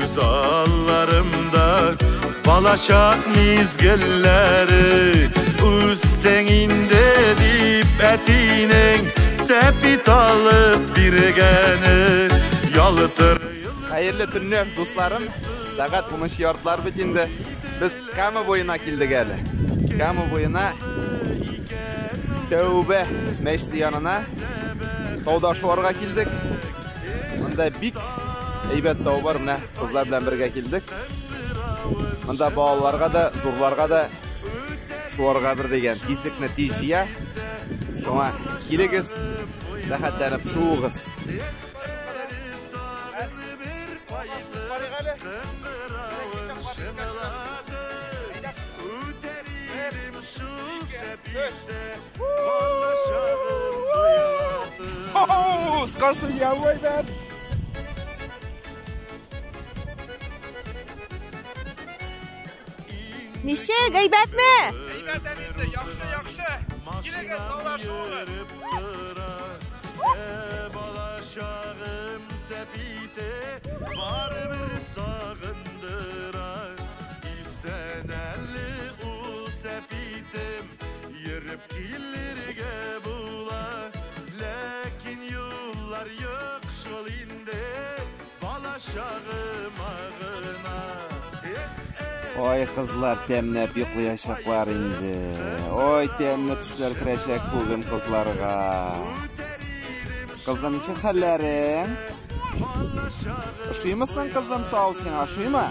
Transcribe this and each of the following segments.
Күз алларымда балачак мизгелләре. Үстең инде дип әтинең сәпит алып биргәне. Ялтыр. Хәерле төннәр, дусларым. Сәгать унынчы яртылар бит инде. Без Кама буена килдек әле. Кама буена Тәүбә мәчете янына тауда шуарга килдек. Монда бик әйбәт тау бар, менә кызлар белән бергә килдек. Монда балаларга да, зурларга да шуарга бер дигән тизлекне тиз җыя. Шуңа килегез, рәхәтләнеп шуыгыз. Ничек, әйбәтме? Әйбәт, әнисе, яхшы, яхшы. Килегез, тауда шуыгыз. Балачагым сәпите барыбер сагындыра. Исән әле ул сәпитем, йөреп килергә була. Ләкин юллар юк шул инде балачагыма гына. Ой, кызлар тәмләп йоклаячаклар инде. Ой, тәмле төшләр керәчәк бүген кызларга. Кызым, ничек хәлләрең? Ошыймы соң, кызым, тау сиңа, ошыймы?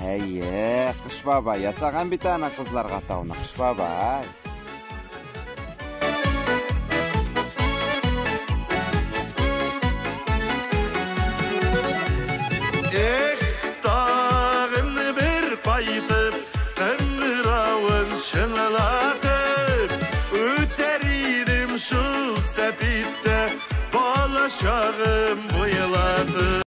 Әйе, Кыш бабай ясаган бит аны кызларга тауны, Кыш бабай. Эх, тагын бер кайтып, кыңгыравын чыңлатып, үтәр идем шул сәпиттә балачагым буйлатып.